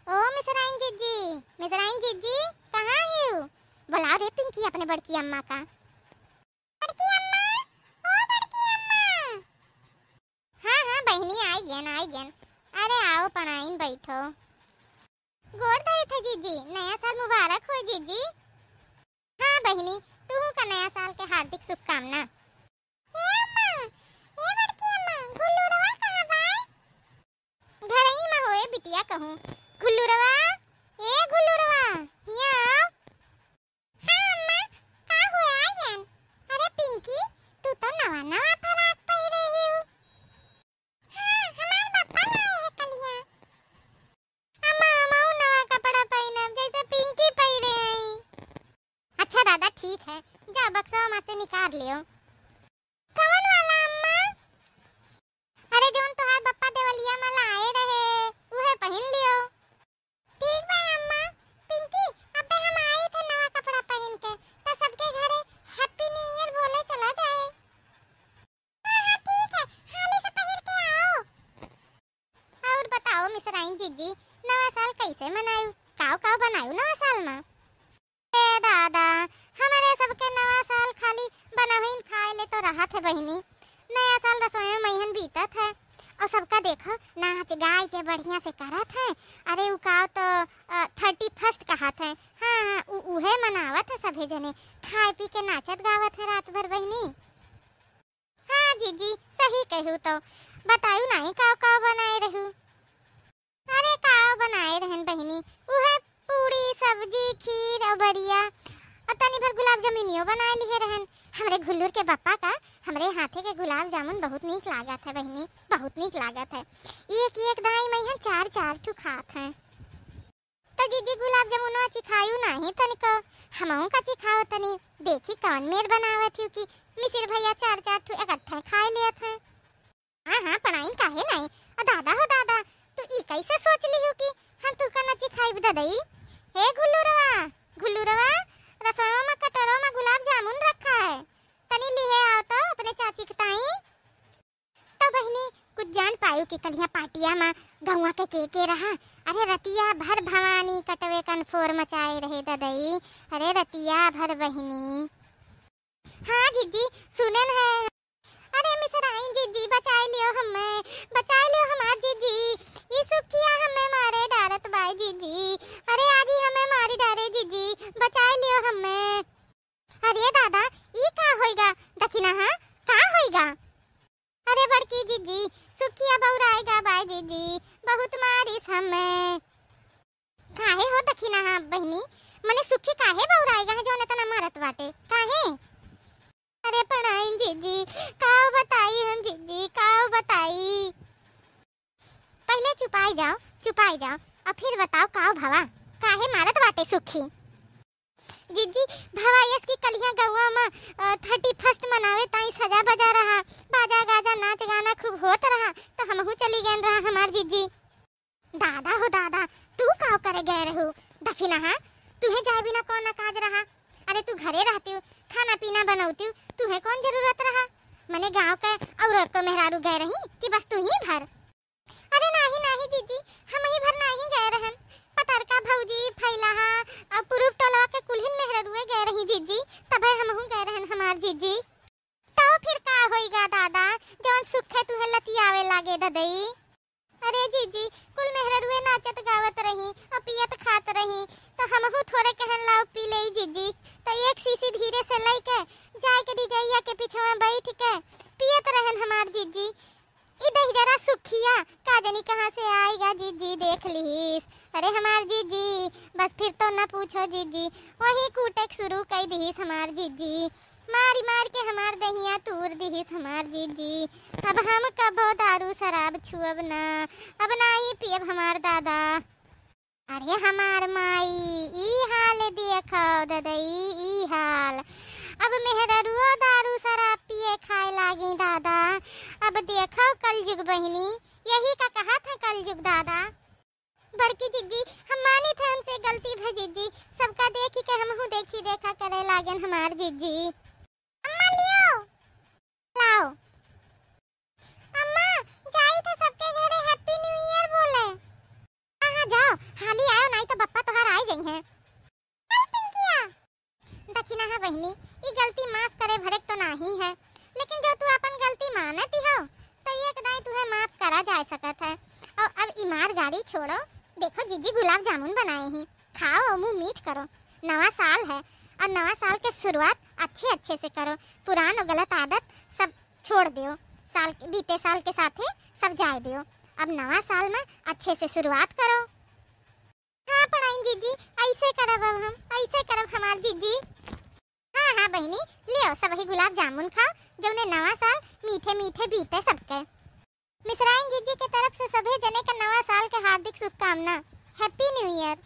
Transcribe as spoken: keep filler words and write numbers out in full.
ओ मिसराइन जिज्जी, मिसराइन जिज्जी, कहाँ हिउ? बोलाओ रे पिंकी अपने बड़की अम्मा का। बड़की अम्मा, ओ बड़की अम्मा। हाँ, हाँ बहिनी, आइ गेन, आइ गेन। अरे आओ पणाइन बैठो। गोड़ धरे थे जिज्जी, नया साल मुबारक हो जिज्जी। हाँ बहिनी, तुहू का नया साल के हार्दिक शुभकामना। हे अम्मा, हे बड़की अम्मा, घुल्लुरवा कहाँ बाय? घरही में होए बिटिया कहूँ। घुल्लुरवा, ए घुल्लुरवा, हियाँ आओ। हाँ अम्मा, का हुआ आयन? अरे पिंकी, तू तो नवा नवा फराक पहिरे हिउ। हाँ, हमार बप्पा लाए है कलिया। अम्मा, हमहू नवा कपड़ा पहिनब, जैसे पिंकी पहिरे हई। अच्छा दादा, ठीक है, जाओ बक्सवा में से निकाल लियो। कवन वाला अम्मा? अरे जौन तोहार बप्पा देवलिया में लाए रहे, उहे पहिन लियो। ठीक बा अम्मा। पिंकी, अबे हम आई थे नवा कपड़ा पहिन के, तो सबके घरे Happy New Year बोले चला जाए। हाँ, हाँ, ठीक है, हाली से पहिर के आओ। और बताओ मिसराइन जिज्जी, नवा साल कैसे मनायु? काव काव बनायु नवा साल में? ए दादा, हमरे सबके नवा साल खाली बनवहिन खाए ले तो रहत है बहिनी। नया साल रसोई में मइहन बीतत है। और सबका देखो, नाच गाय के बढ़िया से करत है। अरे उ काव तो, अ, thirty first कहत है। हाँ, हाँ, उ-, उहे मनावत है सभे जने। खाए पी के नाचत गावत है रात भर बहिनी। हाँ जिज्जी, सही कहू तो। बतायु नाहीं काव काव बनाए रहू? अरे काव बनाए रहन बहिनी, उहे पूड़ी, सब्जी, खीर और बड़िया और तनी भर गुलाब जामुनियो बनाए लिहे रहन। हमरे घुल्लुर के बप्पा का हमरे हाथे के गुलाब जामुन बहुत नीक लागत है बहिनी, बहुत नीक लागत है। एक एक दाई मइहन चार चार ठू खात हैं। तो जिज्जी गुलाब जामुनवा चिखायु नाहीं तनिको, हमहू का चिखाओ तनी, देखी कौन मेर बनावत हिउ कि मिसिर भैया चार चार ठू इकट्ठे खाए लेत हैं। हाँ, हाँ, पणाइन काहे नाहीं? अ दादा हो दादा, तू ई कैसे सोच लिहु कि हम तुहका न चिखाइब ददई? हे घुल्लुरवा, घुल्लुरवा, रसोईवा में कटोरवा में गुलाब जामुन रखा है, तनी लिहे आओ तो अपने चाची के ताई। तो बहिनी, कुछ जान पायु कि कलिया पार्टिया में गौवा के के के रहा? अरे रतिया भर भवानी कटवे कनफोर मचाए रहे ददई। अरे रतिया भर बहिनी। हाँ जिज्जी, सुनेन है। अरे मिसराइन जिज्जी, बचाए लियो हमें, बचाए लियो हमार जिज्जी। ई सुखिया हमें मारे डारत बाय जिज्जी। अरे आज ही हमें मारी डारे जिज्जी, बचाए लियो हमें। अरे दादा, ई का होइगा? दखिना हाँ, का होइगा? अरे बड़की जिज्जी, सुखिया बौराएगा बाय जिज्जी, बहुत मारिस हमें। काहे हो दखिना हाँ बहिनी, मने सुखी काहे बौराएगा है जौन इतना मारत बाटे, काहे? अरे पणाइन जिज्जी, काव बताई हम जिज्जी, काव बताई? पहिले चुपाई जाओ, चुपाई जाओ, और फिर बताओ काव भवा, काहे मारत बाटे सुखी? जिज्जी, भवा यस की कलिया गौवा में, अ, thirty first मनावे ताई सजा बजा रहा, बाजा गाजा नाच गाना खूब होत रहा, तो हमहू चली गएन रहा हमार जिज्जी। दादा हो दादा, तू काव करे गए रहू? दखिना हाँ, तुहे जाए बिना कौन काज रहा? अरे तू घरे रहतिउ, खाना पीना बनौतिउ, तुहे कौन जरूरत रहा? मने गाँव के और को मेहरारू गए रही कि बस तू ही भर? अरे नाही, नाही जिज्जी, हमही भर नाही गए रहन। पतरका भौजी, फैलाहा और पुरुब टोलवा के कुल्हिन मेहररुए गए रही जिज्जी, तबे हमहू गए रहन हमार जिज्जी। तो फिर का होइगा दादा, जौन सुखे तुहे लतियावे लागे ददई? अरे जिज्जी, कुल मेहररुए नाचत गावत रही और पियत खात रही, तो हमहू थोरे कहन लाओ पी लेई जिज्जी। तो एक शीशी धीरे से लइके जाए के डिजैया के पिछवा बैठ के पियत रहन हमार जिज्जी। ई दहिजरा सुखिया का जनी कहाँ से आइगा जिज्जी देख लिहिस। अरे हमार जिज्जी, बस फिर तो न पूछो जिज्जी, वही कूटे के शुरू कई दिहिस हमार जिज्जी। मारी मार के हमार दहिया तूर दिहिस हमार जिज्जी। अब हम कबो दारू शराब छुअब ना, अब ना ही पियब हमार दादा। अरे हमार माई, ई हाल देखो ददई, ई हाल। अब मेहररुओ दारू शराब पिए खाए लागी दादा। अब देखो कलजुग बहिनी, यही का कहत है कलजुग दादा। बड़की जिज्जी, हम मानित है हमसे गलती भई जिज्जी, सबका देखी के हमहू देखी देखा करे लागेन हमार जिज्जी। अम्मा लियो, लाओ। अम्मा, जाई थे सबके घरे Happy New Year बोले। हाँ, हाँ, जाओ, हाली गलती माफ करे भरे तो नाही है, लेकिन जब तू अपन गलती मानती हो, तो एक दाई तुहे माफ करा जा सकत है। और अब ई मार गारी छोड़ो, देखो जीजी गुलाब जामुन बनाए ही, खाओ और मुंह मीठ करो। नवा साल है और नवा साल के शुरुआत अच्छे अच्छे से करो, पुरान और गलत आदत सब छोड़ दियो। साल के, बीते साल के साथे सब जाए दियो, अब नवा साल में अच्छे से शुरुआत करो। हाँ पढ़ाइन जीजी, ऐसे करब अब हम, ऐसे करब हमार जीजी। हाँ हाँ बहिनी, लियो सबही गुलाब जामुन खाओ, जौने नवा साल मीठे मीठे बीते सबके। मिसराइन जीजी के तरफ से सभे जने का नवा साल के हार्दिक शुभकामना, Happy New Year।